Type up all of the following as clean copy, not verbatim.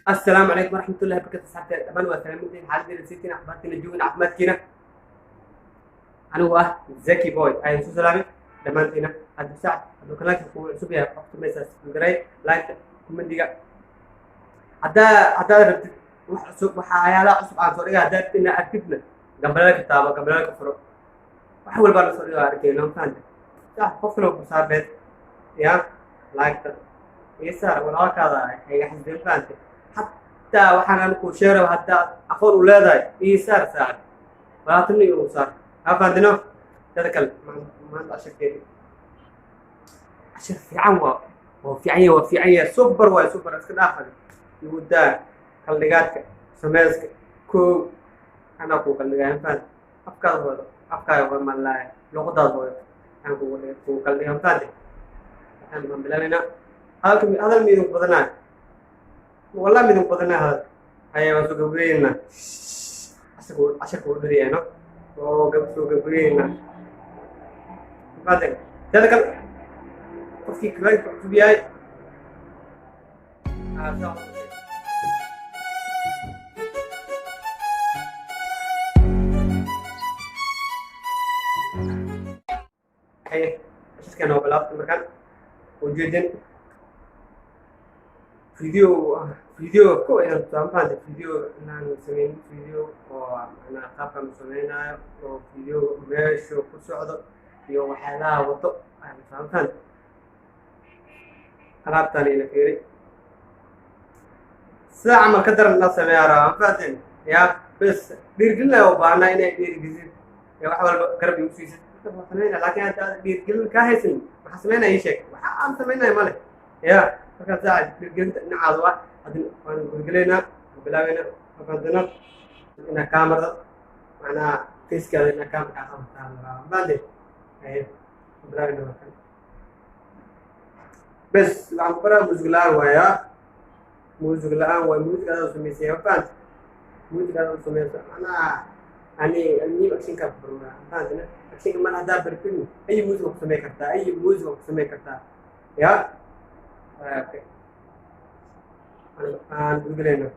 Assalaamu calaykum waraxmatullahi wabarakatu. Asxaabta dhammaan waa salaamintiin, xaaladdiina siitiin, axbaartiina joogin, caafimaadkiina. Anigu ah Zaki Boy ayaan soo salaamay dhammaantiina. Haddii saac hadduu kanaalka kugu cusub yahay, waxaad kutumaysaa subscribe, like, commentiga. Haddaad rabtid wax cusub, waxyaalaha cusub aan soo dhiga haddaad rabtid inaad aragtidna, gambalada ka taabo, gambalada ka furo, wax walbaa la soo dhigo arkayno. Fahamta sax? Qof kale ku saarneed ya like-ta ii saar, walaalkaada iga xisbin. Fahamte? Xataa waxaan aan kuu sheerayo haddaa aqoon u leedahay, ii saar saaxib, walaaltinimo igu saar. Ha fahamtino? Tada kale, maanta casharkeedi cashar fiican waa fiican yahay, waa fiican yahay, super waay, super. Iska dhaafade, igu daa kaldhigaadka sameyska. Koow anaa kuu kaldhigaya. Fahamte? Afkaada hooyo, afkaaga hooyo malaaya, luqadaada hooyo aan kugu kuu kaldhiga. Fahamte? Waxaan bilaabaynaa hadalka. Hadal ma idinku badanaayo? Wallahi ma idinku badanaayo hadal. Haya, waan soo gabagabeynaa. Casharka casharka wuu dheryahay, no? Oo gab soo gabagabeynaa. Fahamte? Tada kale, qofkii kanaalka cusub yahay. Haye, casharkan waa bilaabtay. Markaan ujeedin video, video ko inaan tusaa. Fahamte? Video inaan sameyn, video oo macnaha qaabkan u sameynaayo, oo video meeshu ku socdo iyo waxyaalaha wado ayaan tusaa. Fahamte? Alaabtaan ila fiiri, sida camal ka daran inaa sameeyaa rabaa. Fahamteen? Ya bes, dhiirgelin ayaa u baahnaa, inay dhiirgelisid ee wax walba garab igu siisid. Waa sameynaya, laakiin hadda aad dhiirgelin kaa haysan, maxaa sameynaya? Ii sheeg, waxa aan sameynaya male ya. Markaa saaca dhiirgelinta dhinacaada waa hadin. Waan gudgelaynaa, waan bilaabeynaa. Fahamtena? Inaa kaamarada macnaha facekaada inaa kaamara kaa qabataa la rabaa. Fahamteen? Haye, waan bilaabeynaa. Markan bes waxaan ku baraa muusig la-aan waaya, muusig la-aan waay. Muusig adaa samaysay. Fahamte? Muusig adaa samaysa. Macnaha ani almuhiim actionka ku barmaa. Fahamtena? Actionka mar haddaa bartin, ay muusig ku samey kartaa, ay muusig ku samey kartaa ya. Okay, aan gudgelayna.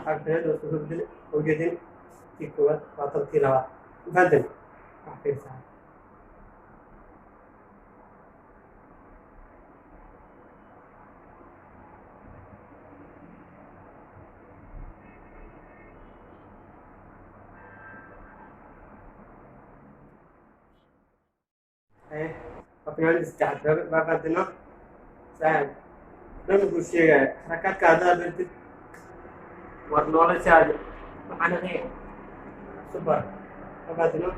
Xagteeda isku soo bedeli, ujeedin tii koowaad waa tan, tii labaad. Fahanteen? Wax fiirsaa. Haye, waa finaanada saddexaad. Baa fahanteeno saaxib? Dhan wuxuu sheegaya xarakaadka haddaad bartid, war noloshaadi waxaan aqi super. Baa fahanteeno?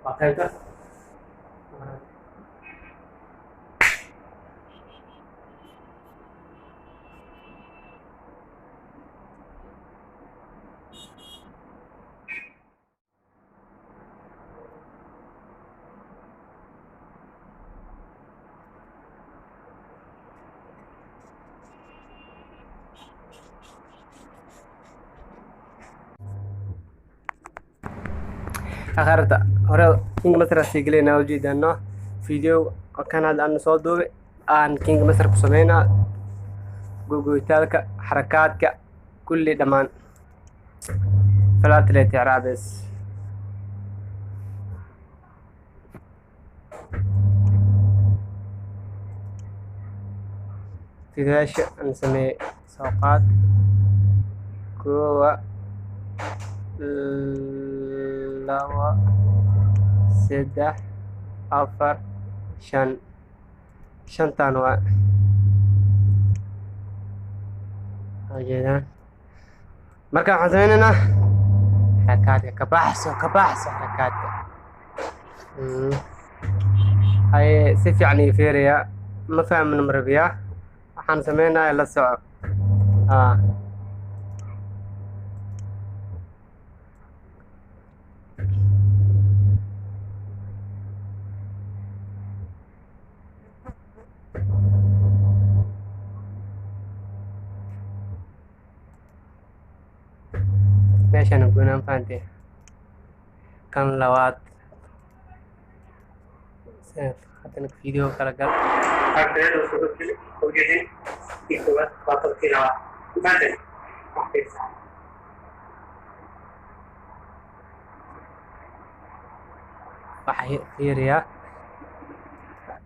Waa qaybta. Akharta hore King Masar sii gelaynaa. Ujeedano video kan hadda aan soo duubay aan King Masar ku sameynaa, gogoytaalka, xarakaadka, kulli dhammaan falaatile ticraabes. Fidaasha aan sameeyey soo qaad: koowa, laba, saddex, afar, shan. Shantan waa ujeedaan. Marka waxaan sameynaynaa xarakaadka ka baxso, ka baxso xarakaadka. Haye, si fiican ii fiiriya. Ma fahmin marabiya? Waxaan sameynaya la soco. Meeshaan goynaa, fahantay? Kan labaad haddana video kala gal. Kii koowaad waa qodobkii labaad, fahanteen? Wax fiirsaa. Waxa fiiriyaa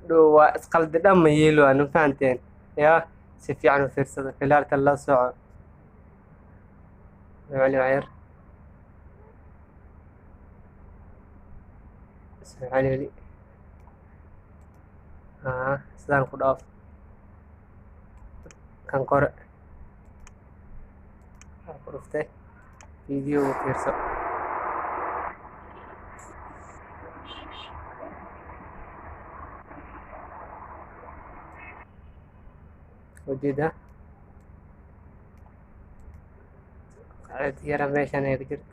dhow waa isqaldi dhan ma yeelo aan, fahanteen? Yaa si fiican u fiirsada, filaarta la soco. Celi wax yar, soo celi weli. Sidaan ku dhaaf. Kan kore waa ku dhuftay, video u fiirso. Ujeeda cid yara meeshan ay ku jirto.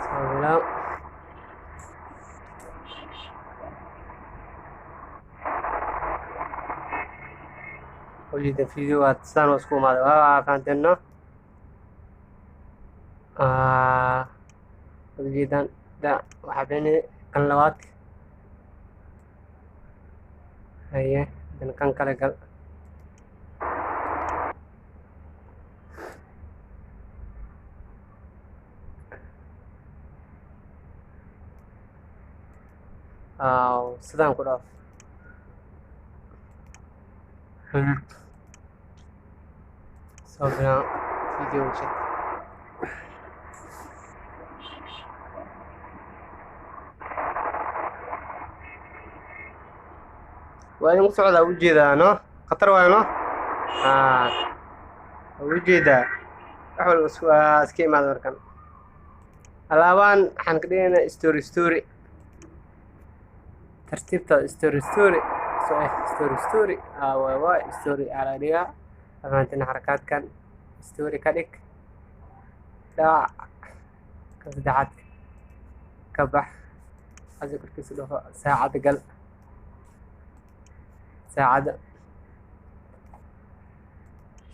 Soo bilow. Ujeeda video waad sidaan isku imaaday, waa fahanteen, no? Ujeedaan da waxaa bixinay kan labaad. Haye, hadana kan kale gal. Sidaan ku dhaaf. Soo bilow, video shid. Waa idinku socdaa, ujeedaa, no? Khatar waayo, no? Waa ujeedaa, wax walba waa iska imaada. Markan alaabaan waxaan ka dhigaynaa story story, tartiibta story story soo story story. Waay waay, story aa laga dhigaa dhamaantina. Xarakaadkan story ka dhig. Dhac kan saddexaad ka bax, adi korkiisa dhufo, saacadda gal, saacadda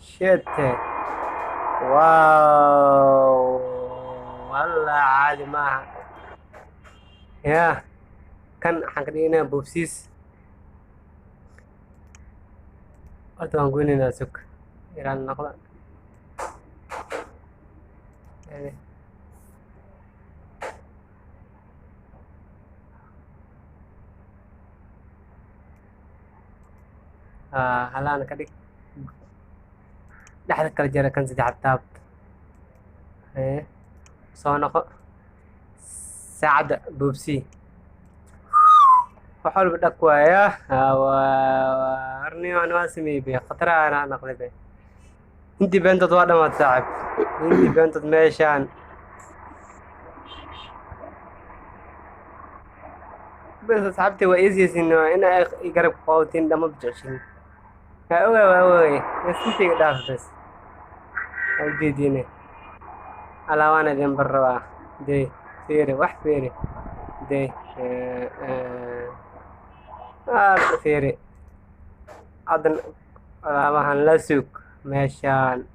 shete. Wow, wallah caadi maaha. Yaa kan waxaan ka dhigaynaa boobsiis. Horta waan goynaynaa, sug iraan noqda. Halaan ka dhig, dhexda kala jara. Kan saddexaad taab, soo noqo, saacadda boobsii. Wax walba dhag waaya. Arniyo aan waa sameeyey be, khatara ana naqday be. Intii beentood waa dhamaad, saaxib, intii beentood meeshaan bes. Asxaabtii waa easy in ay garab qabatiin dhama jeceshin. Waa ogaay, waa ogaay, bes intayga dhaaf bes. Waa ujeediine alaabaan idin bar rabaa. Dee fiiri, wax fiiri dee, fiiri haddan alaabahan la sug. Meeshaan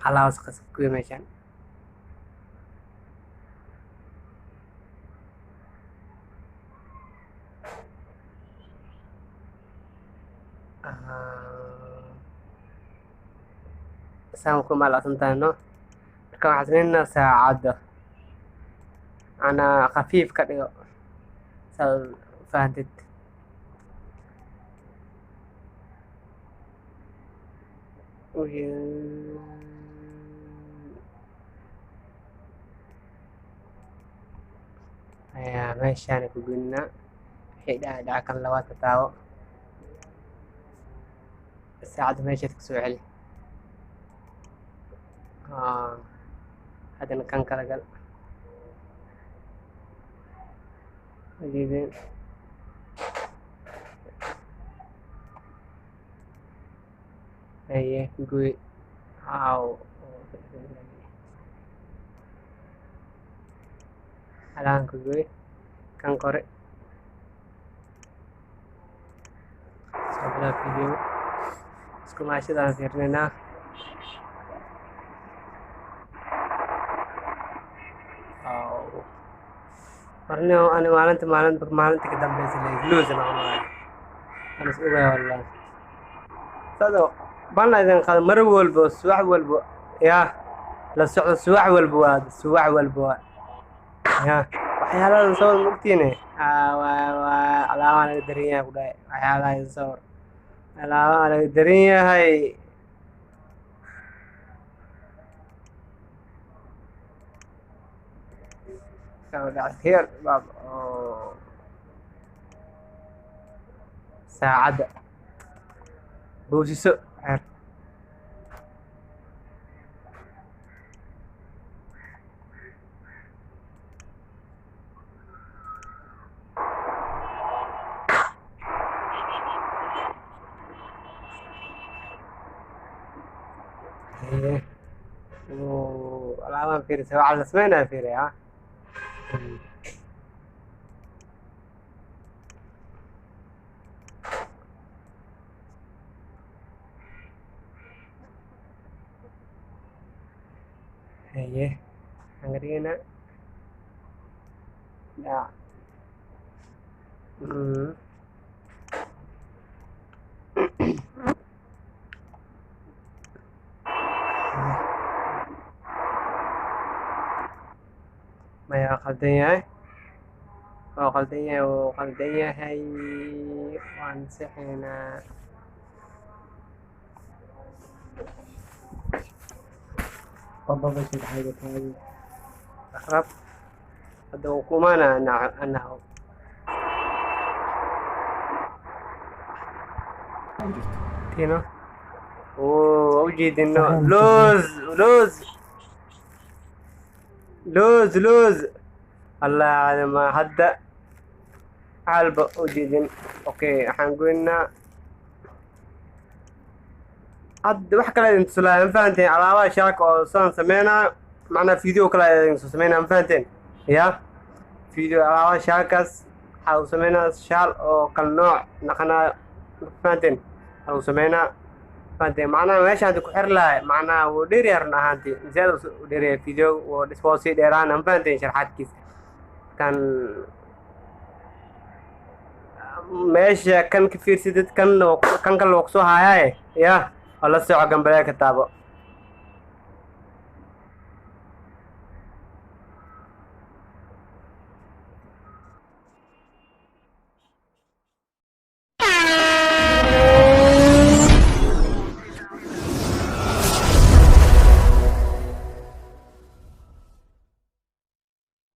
alaabas qasab kuwi meeshaan. Saan ku malacsan tahay, no? Marka waxaan sameynaa saacadda anaa khafiif ka dhigo saad fahantid. Ayaa meeshaan ku goynaa wixii dhaca dhaca. Kan labaad ka taabo, saacadda meeshaad kasoo celi. Haddana kan kala gal. Ujeedeen haye, goy. Aw, halaanka goy, kan kore. Bilaa video isku maashadaan fiirinaynaa. Marna ani maalinta maalinta maalinta ka dambeysa loos noqonayo, aan is ogahay wallahi. Sado balna idin qaado mar walbo, subax walbo yaa la socdo, subax walba waa subax walba waa ya waxyaalahan sawir mogtiine. Waa alaabaha laga daran yahay ku dhahay, waxyaalaha sawir alaabaha laga daran yahay. Here saacadda boosiso xeer. Alaabahan fiirisa, waxaa la sameynaya fiiriya. Haye, waxaan ka dhigaynaa dhac. Maya, waa qaldan yahay, waa qaldan yahay, wuu qaldan yahay, waan sixaynaa. Rab hadda uu kumana anaho tino oo ujeedino. Loos loos loos loos, allah ma hadda xalba ujeedin. Okay, waxaan goynaa hadda wax kale idin tuslaa, ma fahanteen? Alaabaha shaaka oo saan sameynaa, macnaa video kale idin soo sameynaa, ma fahanteen? Ya video alaabaha shaakaas waxaa uu sameynaa shaal oo kala nooc naqanaayo, ma fahanteen? Waxaa uu sameynaa, fahanteen? Macnaha meesha hadda ku xiri lahay, macnaha wuu dheeryahay, run ahaantii zaad u dheeryahay video, wuu sii dheeraana, ma fahanteen? Sharxaadkiisa kan meesha kan ka fiirsidid, kan kan kale waa kusoo haayaaye. Ya oo la soco, gambaleel ka taabo.